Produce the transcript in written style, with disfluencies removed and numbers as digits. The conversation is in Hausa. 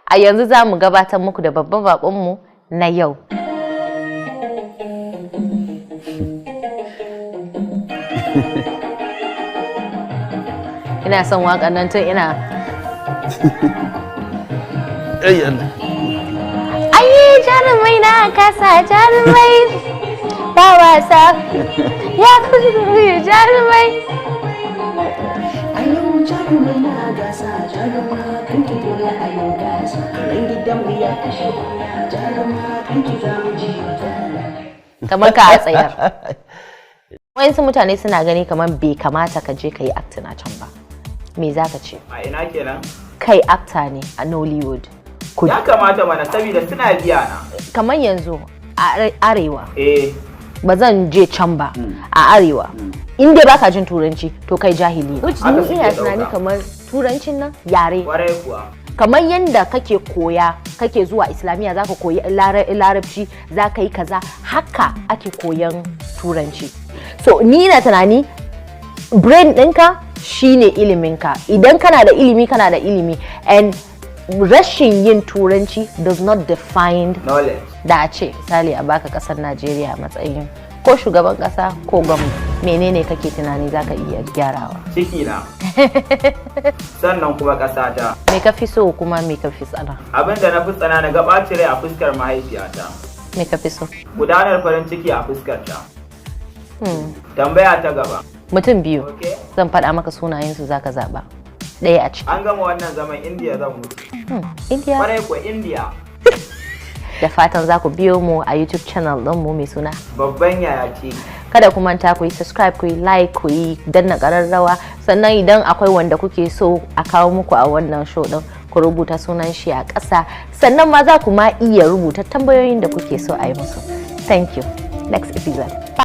A yanzu za mu gabatar muku da babban baƙonmu na yau. Ina son waƙar nan tun ina Ai Allah. Ayi, jarumai na kasa, jarumai ba wasa ya kudu jarumai. A yau jarumai na gasa, jaruma kan ki dole a yau gasa. Karen gidanmu ya kashe kunya, jaruma kan ki za mu ji. Kamar ka a tsayar. Wayansu mutane suna gani kamar bai kamata ka je ka yi acting a can ba. Me za ka ce? A ina kenan? Kai actor ne a Nollywood. Ya kamata mana, saboda suna biya na. Kamar yanzu a arewa, ba zan je can ba, a arewa in dai baka jin Turanci to kai jahili ne. Which Haka ni suke ina tunani ɗauka. kamar Turancin nan yare Kwarai kuwa. kamar yadda kake koya, kake zuwa Islamiyya, zaka koyi Larabci, zaka yi kaza, haka ake koyan Turanci. So ni na tunani brain ɗinka shine iliminka. Idan kana da ilimi, kana da ilimi, and rashin yin Turanci does not define Knowledge. Da a ce misali a baka kasar Najeriya a matsayin ko shugaban kasa ko gwamna, menene kake tunani zaka iya gyarawa? Ciki na. Sannan kuma ƙasata. Me ka fi so kuma me ka fi tsana? Abin da na fi tsana, na ga ɓacin rai a fuskar mahaifiyata. Me ka fi so? Gudanar farin ciki a fuskarta. Tambaya ta gaba. Mutum biyu Okay. zan faɗa maka sunayensu, zaka zaɓa ɗaya a ciki. An gama wannan zaman, India zan wuce. India? Kwarai kuwa, India. Da fatan za ku biyo mu a YouTube channel ɗinmu mai suna Babban Yaya ce. Kada ku manta ku yi subscribe, ku yi like, ku yi danna ƙararrawa. Sannan idan akwai wanda kuke so a kawo muku a wannan show ɗin, ku rubuta sunan shi a ƙasa. Sannan ma za ku ma iya rubuta tambayoyin da kuke so a yi musu. Thank you. Next episode.